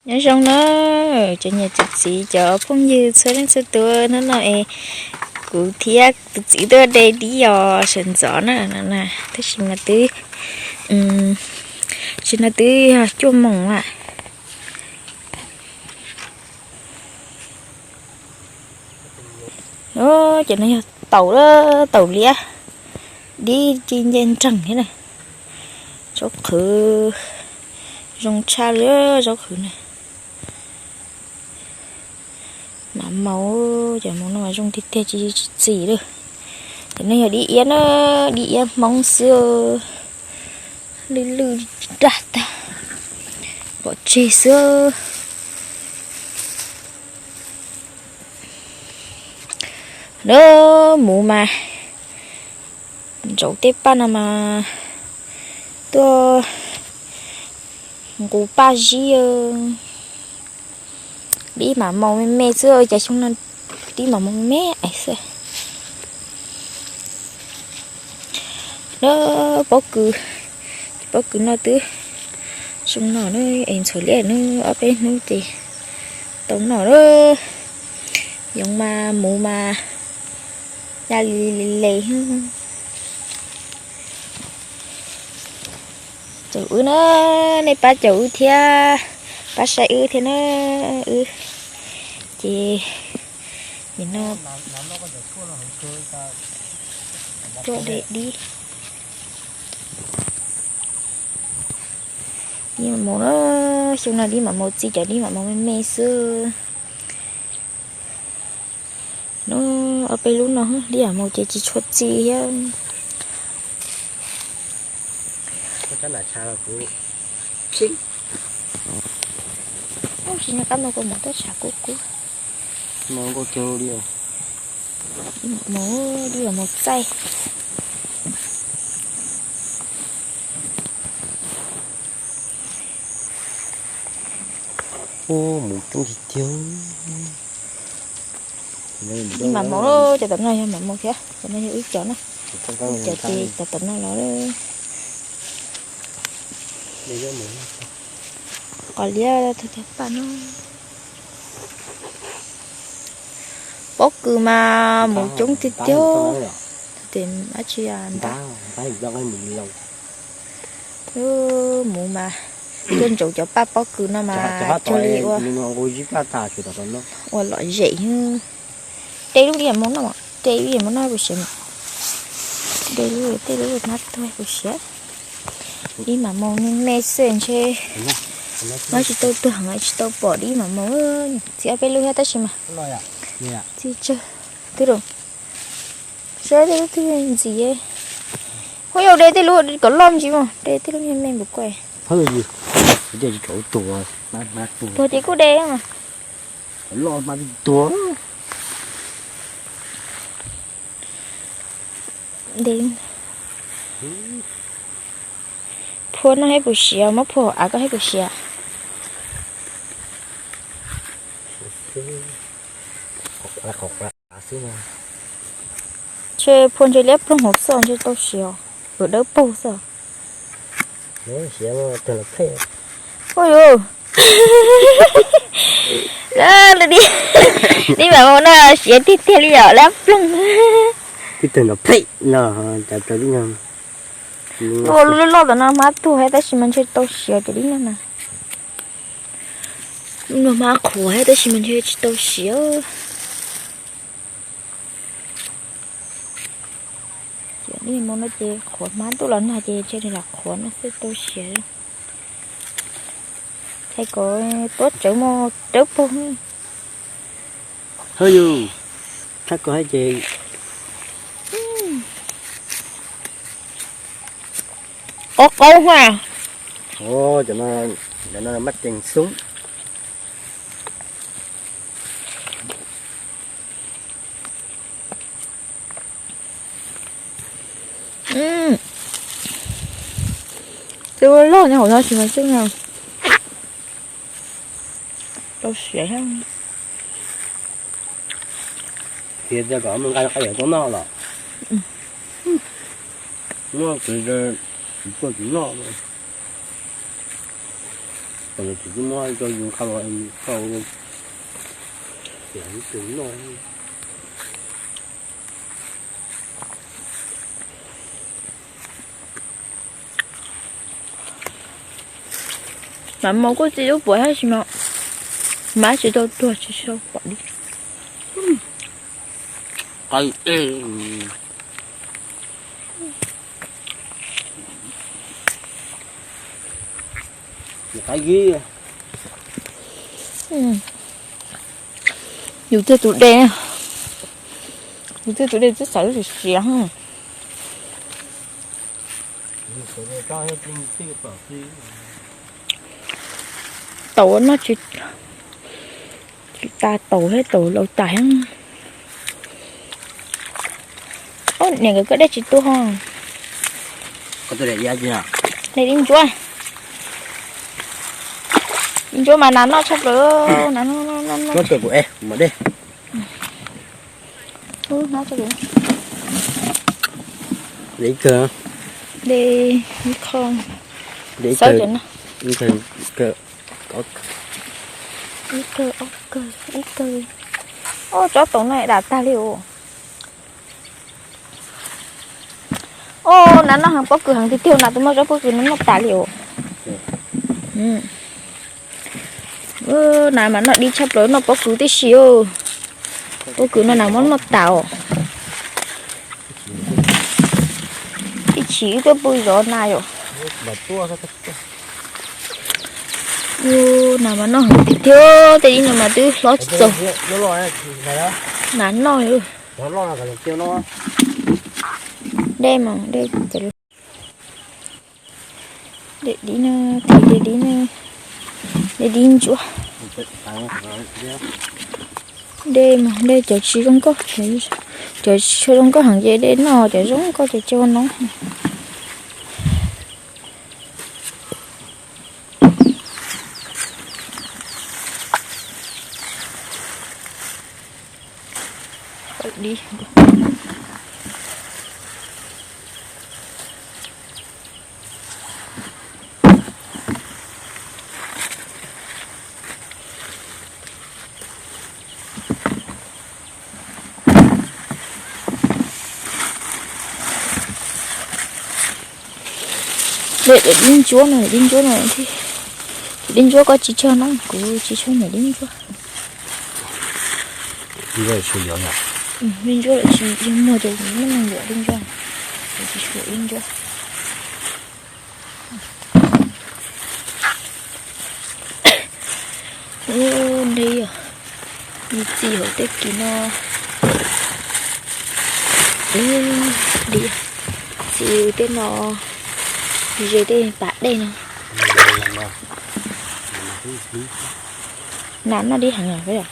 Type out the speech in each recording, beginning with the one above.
Nyob zoo na, cov niam cov txiv cov phooj ywg txhua leej txhua tus, hnub no es kuv thiab tus txiv tuaj de dib os sawv ntxov na no na, tab sis mas twb, tab sis no twb yog cuaj moos lawm. Cov no yog taum, taum liab, dib ci nce nreeg thiab na. Zaub qhwv zoo tshaj li zaub qhwv na. Mas maus, cov maus no mas zoo tiag tiag tsis txi txi li. Cov no yog dib iab na, dib iab Hmoob xwb, lwj lwj daj tag, pom tseg xwb. Lawv mus mas ntsaum tej paj no mas tuaj nqus paj zib. Dib mas maus me me xwb, cas xyoo no dib mas maus me me xwb. Lawv pob kws, pob kws no twb zoo noj na, es ntxhuav liab na, ob peb hnub ces tau noj lawm. Yoov mas mus mas ya li le le. Caum wb na, nej pab caum wb thiab, pab saib wb thiab na. Wb ces nim no tuaj de dib. Dib mam maus na, xyoo no dib mam maus txi, cov dib mam maus me me xwb. No, ob peb lub no dib mam maus ces tsis tshua txi thiab. Ub, tsis nco qab no kuv mus tuaj tshav kub kub. Dib mam maus, dib mam maus txaij. Ub, mus coob tiag tiag. Dib mam maus, cov tom no yog mam maus thiab, cov no yog wb cov na. Wb cov ces cov tom no los. Qos liab tag tag paj no. Pob kws mas mus coob tiag tiag. Tes dab tsi ntag. Mus mas tuaj ntsaum cov paj pob kws no mas cuag li ua, ua lom zem. De lub dib mam maus noj, de lub dib mam maus noj puas siav mas. De lub, tej lub hmab tuag puas siav. Dib mam maus me me xwb ntshe. Noj tsis tau tuag, tsis tau pom dib mam maus. Txiv ob peb lub thiab tab sis mas txiv tsawg twb rau. Saib tej lub twg ntxim. Hu yau de tej lub kom loj ntsis mas, de tej lub me me npaum ko. Tuag ces kuj de mas. Loj mas tuag. De phua noj thiab puas siav, muab phua hauv av koj thiab puas siav. Ntshe phua ntshe liab ploog hauv xwb ntshe tau siav, ua dawb paug xwb. Ua yus, dib mam maus no siav tiag tiag li yom, liab ploog. Ua lub loj tom no hmab tuag thiab tab sis mas ntshe tau siav cov dib no na. Lub no hmab qhuav thiab tab sis mas ntshe tsis tau siav. Ces dib mam maus no ces qhuav, hmab ntuj los nag ces ntshe lam qhuav no xwb tau siav. Txhais kom tuab tsawv mas dawb paug. Hawj yus, txhais kom hais ces qaub qaub ha. Cov no mab cees xoob. Twb loj nyob hauv no tsis mas xwb no. Tau siav thiab. Tias kom mus nqa qab yuav tau noj los. Muaj kwv tuaj tsis noj. Tsis muab rau yus qhau, qhau tias ib tug noj. Mas mus kuj txiv lub puav tab sis mas mas tsis tau tuag tsis sau pom li. Qab qab. Yus twb tus de, yus twb tus de twb xav lub siav siav. Taus no tsis, tsis tas taus thiab, taus laus tas thiab. Ob niam nkawd koj dej tsis tuag ho. Dej dib ntsuab, dib ntsuab mas nas noj tshaj plaws, nas noj. Dej ib qho, ib kawg, ib kawg, ob kawg, ob tsob taus no dam tag li os. Os, nas noj heev pob kws heev tiag tiag, nas twb muab tsob pob kws no noj tas li os. Nas mas noj dib tshaj plaws noj pob kws tib si. Pob kws no nas muab noj tas os. Ib chim wb tuaj pw zov nas yom. Nas mas noj heev tiag tiag, tej dib no mas twb hlob tsis txaus. Nas noj. Dej mas dej, dej dib no, dej dib no, dej dib ntsuab. Dej mas dej cov tsis zoo nkauj, cov tsis zoo nkauj heev ces dej noj, cov zoo nkauj ces coj no. Dej ntsuab no, dej ntsuab no, dej ntsuab koj tsis tshua no, kuv tsis tshua nyiam dej ntsuab. Dej ntsuab lawm tsis yog muag ces muaj neeg yuav dej ntsuab, kuv tsis tshua dej ntsuab. Ub, nti yog, nti txiv hauv tej kis no. Nti txiv tej no, ze tej pas dej no. Nas noj dib heev os.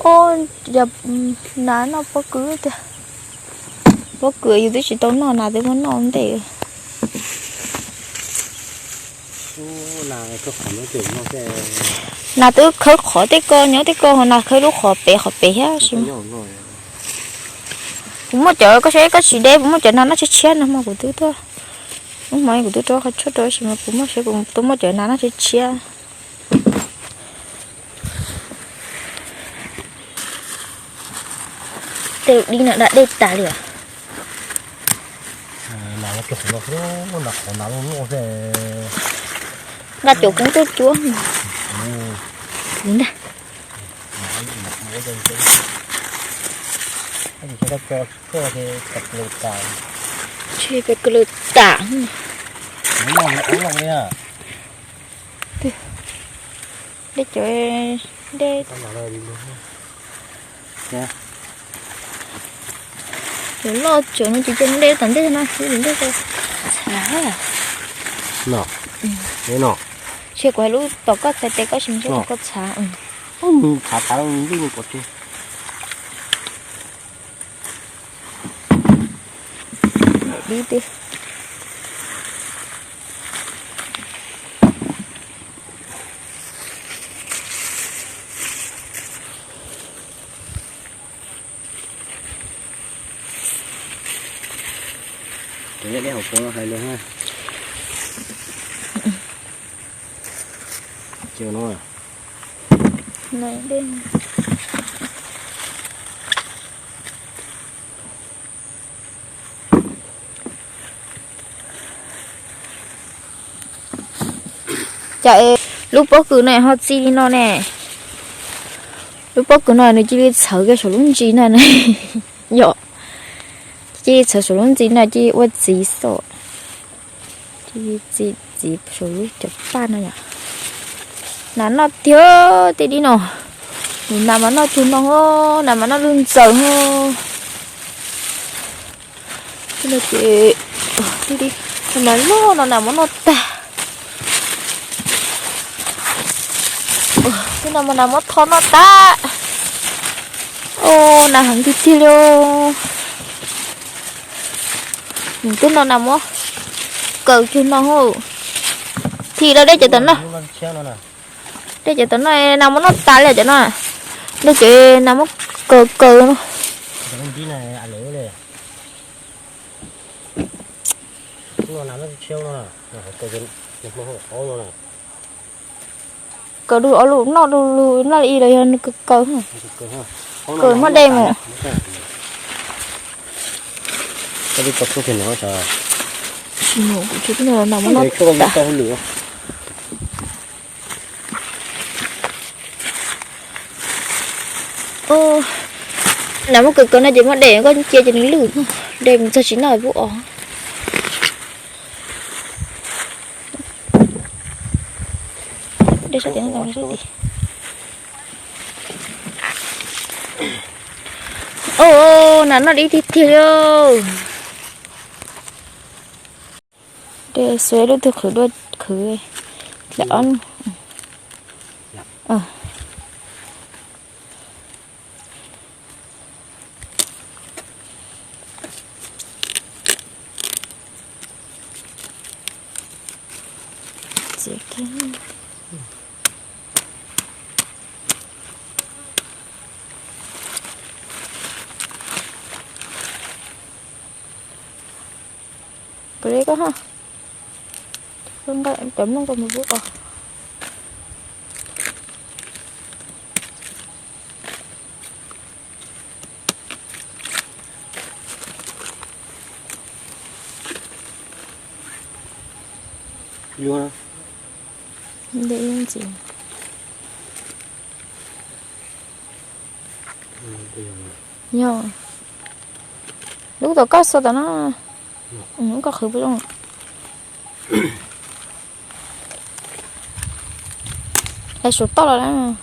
Ub, yog nas noj pob kws tiag. Pob kws yus twb tsis tau noj, nas twb muab noj ntej. Nas twb khawb qhov tej ko, nyob tej ko ho nas khawb lub qhov pem qhov pem thiab. Kuv muaj cov, koj saib koj tsis de, kuv muaj cov nas noj tshiab tshiab no mas kuv twb tuaj. Hnub hmo kuv twb rau qhov tshuaj rau tab sis mas kuv muaj saib kuv twb muaj cov nas noj tshiab tshiab. Tej dib no da dej tas li os. Nqa cov koob tuaj cuab ntag. Tshe pes kawg lawm tas. Dej cov, dej cov loj cov no ces cov dej tom ntej no xwb, tom ntej txhav. Tshe kuv hais lub tom koj txhais tes koj sim tshe tom koj txhav. Txhav tas lub pov tseg. Dib tiag. Cov dej hauv paus no hais lus na. Ces no, cas lub pob kws no ho txi li no ne. Lub pob kws no nws cia li txhawv kiag saum lub ntsis no ne. Yom, cia li txhawv saum lub ntsis no cia li ua txiv xwb. Cia li txiv txiv saum lub cov paj no yom. Nas noj tiag tej dib no. Nws nas mas noj tug no, nas mas noj lub ntxaws no. Ces tej dib no mas loj no nas muab noj tag. Tej no mas nas muab tho noj tag. Au, nas heev tiag tiag li. Nws twb no nas muab kaw cug no. Thim rau dej cov tom no. Dej cov tom no nas muab noj tas li cov no. Dej cov nas muab kaw kaw no. Kaw du ob lub noj du lug noj li los yog nws kaw kaw. Kaw hmo dej mus. Tsis mus, kuv tsis pub noj nas muab noj tas. Nas muab kaw kaw no ces muab dej koj cia ces nws lwj. Dej mus txog tsis noj pub os. Dej sab tim no, sab tim. Au, nas noj dib tiag tiag li. Dej xuav lub twg qhwv dua qhwv. Lawm ob. Pom li koj ha. Cov mloog koj mus pub os. Ntawm ib ntsis. Yog lub tom koj xuas tom no, koj qhwv puas zoo? Hais saum toj los lawm.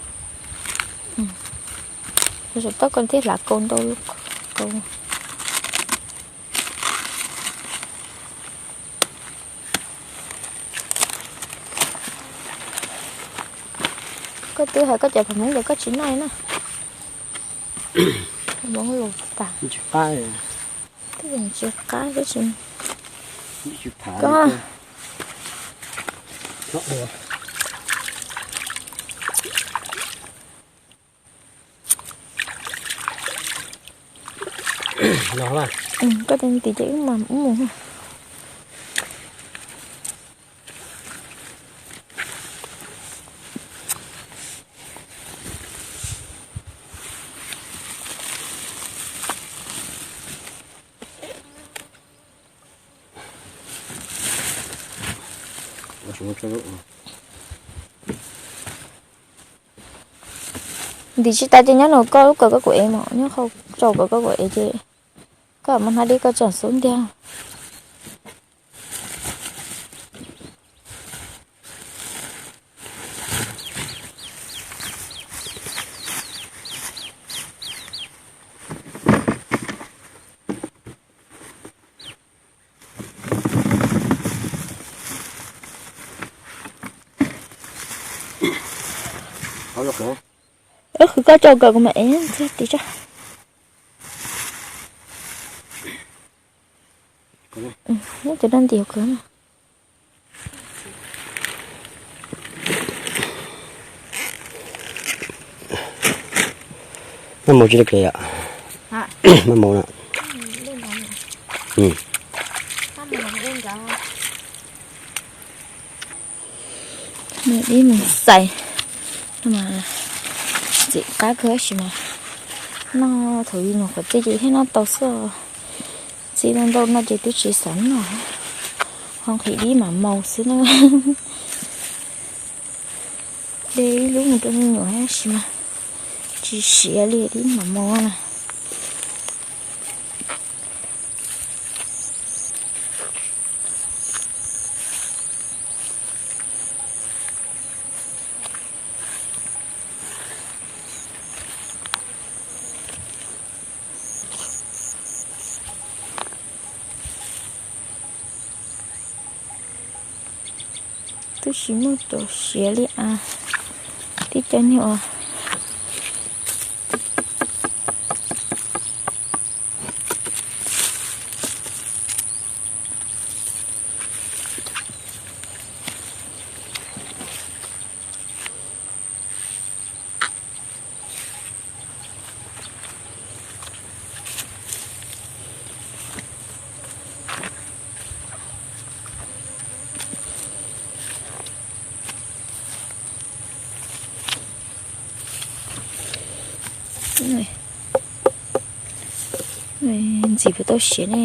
Hais saum toj koj thiaj hlav kaus ntau lub kaus. Koj twb hais koj cov pham Hmoob tias koj tsis noj na. Hmoob lus tas. Tsis qab, tsis qab, koj tsis, koj koj tes tim ces wb mam mus. Ntim tsis tas ces nyob nram koj lub kawm koj kuv ev mas nyob qhov tsaus kawm koj kuv ev ces koj mam hnav dib koj tsom xub ntiag. Wb qhwv koj tsaus kawm kuv mam ev txiag tim tso. Neb cov dab nti hauv kawg na. Maj mus tsis li kle yom. Maj mus na. Dib mus xais no mas ntxim qab kawg tab sis mas noj thaum yus nyuam qhuav txij ces thiaj noj tau xwb. Txij ntau ntau no ces twb tsis xav noj, ho nqhis dib mam maus xwb na. De ib lub mus rau me nyuam tab sis mas tsis siav li, dib mam maus na. Twb tsis muaj cov siav li as, tib co nyuag. Ntxim puas tau siav ne.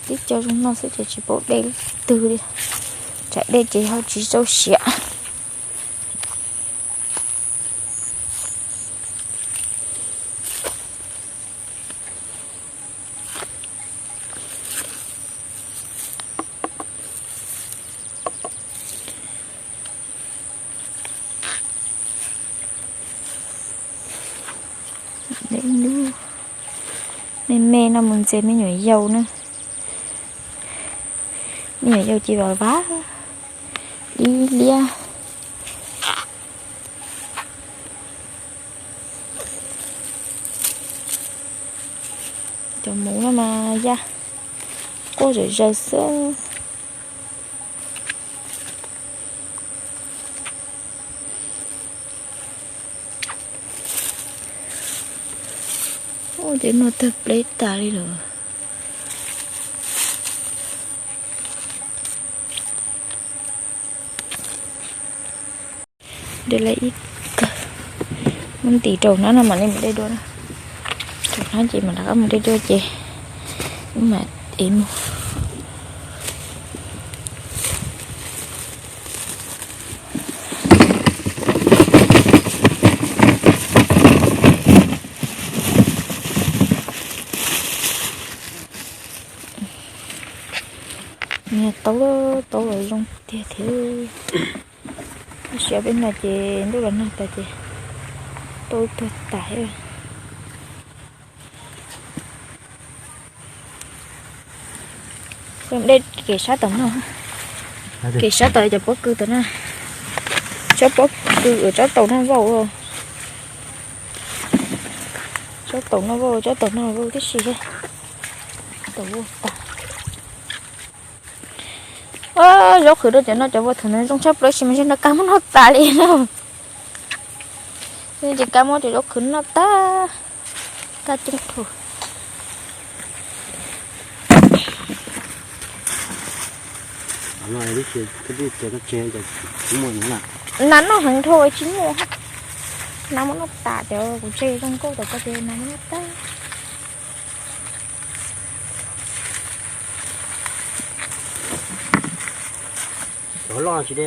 Tib co zoo no xwb ces tsis paub de leej twg li, tsam de ces ho tsis tau siav. Me me no mus ntxias me nyuam yaus na. Me nyuam yaus ces vam vam ib liab. Cov muv no mas ya quaj zom zaws xwb. Ua ces no tawg pleb tas li lawm. De lawm ib tawg, muab ntim rau hnab no mam li mus de dua na. Rau hnab ces mam rov qab mus de dua ces mam ev mus. Niag taub, taub los zoo tiag thiab. Tab sis peb no ces ntuj los nag tas ces taub tuag tas thiab. Dej kev sab tom no, kev sab tom cov pob kws tom no, tsob pob kws uas tsob taum no vau, tsob taum no vau, tsob taum no vau tib si, taum vau tas. Zaub qhwv rau cov no cov vau thaum no zoo tshaj plaws sis mas ntshe no kab muab noj tas li na. Ces kab muab cov zaub qhwv noj tag, kab coob dhau. Nas noj heev dhau tsis muaj, nas muab noj tas cov kuv tseg zoo nkauj tom ko ces nas muab noj tag. Cov loj tsis de,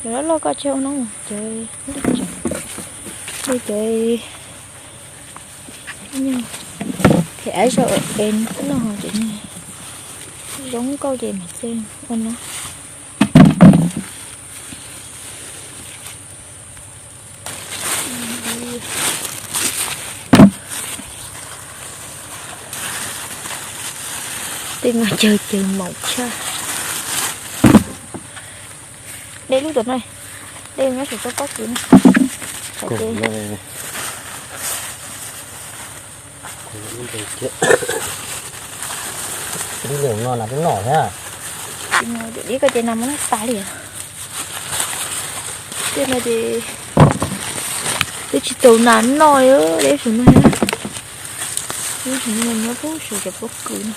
cov loj loj koj tseg ua no, cov, cov phem ab zaum es noj ces zoo nkauj ces mam tseg ua no. Tej no cawg cawg maum tshaj. De lub tom no, de nyob saum tsob pob kws no. Dib no nas twb noj thiab. Dib ko ces nas muab noj tas li. Tej no ces twb tsis tau nas noj li, deb saum no, deb saum no nyob pub saum cov pob kws no.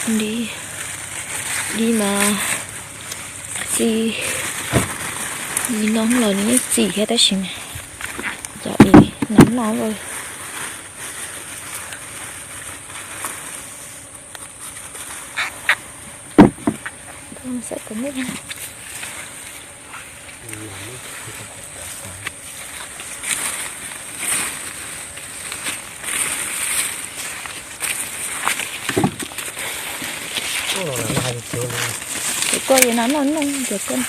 Dib, dib mas txi, li no los nws yeej txim thiab tab sis mas cov es nas noj lawm. Cov koj yog nas noj noj cov koj.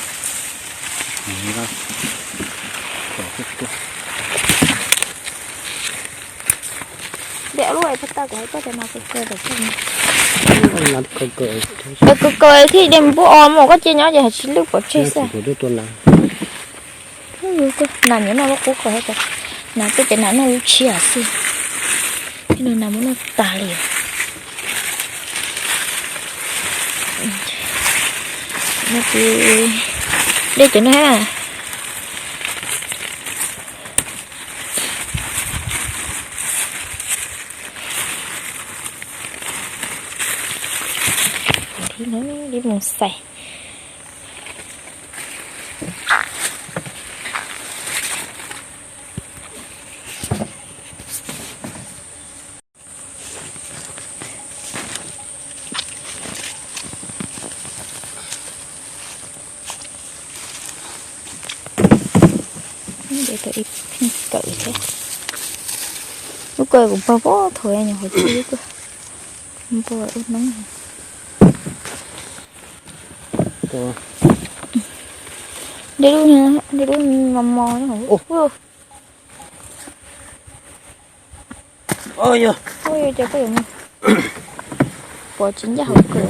Dej lub ai pab tag kuv hais koj tias nas kaw kaw. Kaw kaw thiaj de npub os mus koj cia nyob ces hais tsis lwj pov tseg xwb. Nas nyob noj lub qub ko, nas tej ces nas noj lub tshiab xwb. Ib no nas muab noj tag li. No ces dej cov no ha. Dib mus xais. Ib pheej kawm thiab. Lub ko kuv npog puag thaum nyuam qhuav txij lub ko, npog ub hnub. Dej lub, dej lub mos mos. Pov tsis ncaj hauv kawm.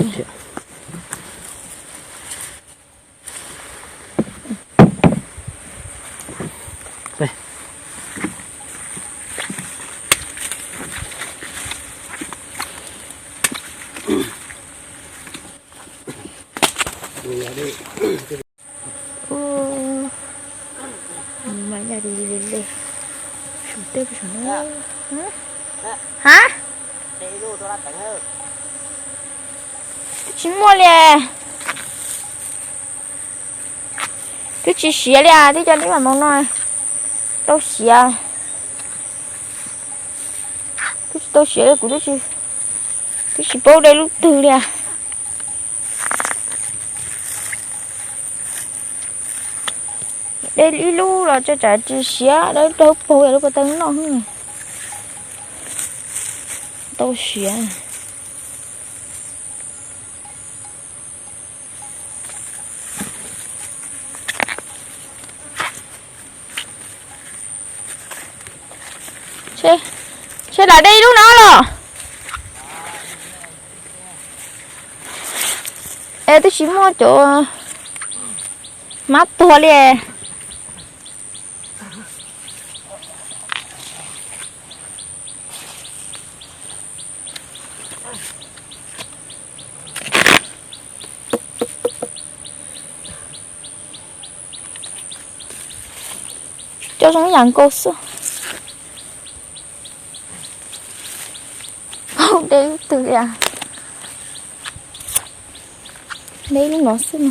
Mas yog li li li. Sum teb pes saum no. Ha? Twb tsis muaj li. Twb tsis siav li, twb cov neb mam mus no. Tau siav. Twb tsis tau siav li kuv twb tsis paub de lub twg li. De ib lub los tso tsam tsis siav, de lub rau paug lub pas tau noj. Tau siav. Seb lam de ib lub no los. Es twb tsis muaj cov mab tuag li. Coj zoo yam nkaus xwb. Paub de lub twg li. De lub no xwb no.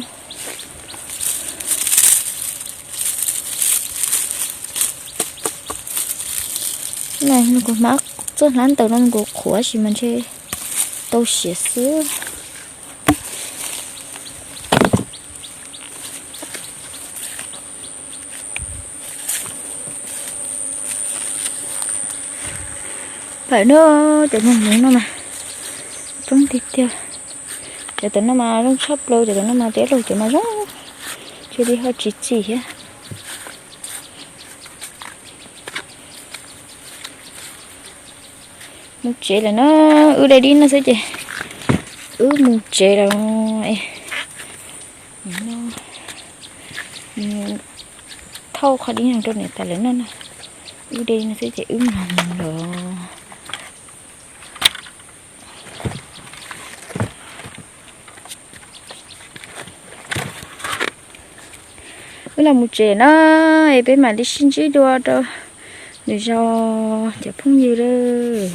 Nws kuv hmab txoj hlab ntawm no nkaus qhuav sis mas ntshe tau siav xwb. Pam no, cov nyob no mas coob tiag tiag. Cov tam no mas zoo tshaj plaws, cov tam no mas teb laug cov mas zoo, cia li ho tsis txim thiab. Mus tsev lawm na, wb de dib no xwb ces wb mus tsev lawm. Thauj qhov dib no rau niam tais lawv noj na. Wb de no xwb ces wb mus lawm. Wb los mus tsev na, es peb mam li sib ntsib dua rau lwm zaus cov phooj ywg lawm.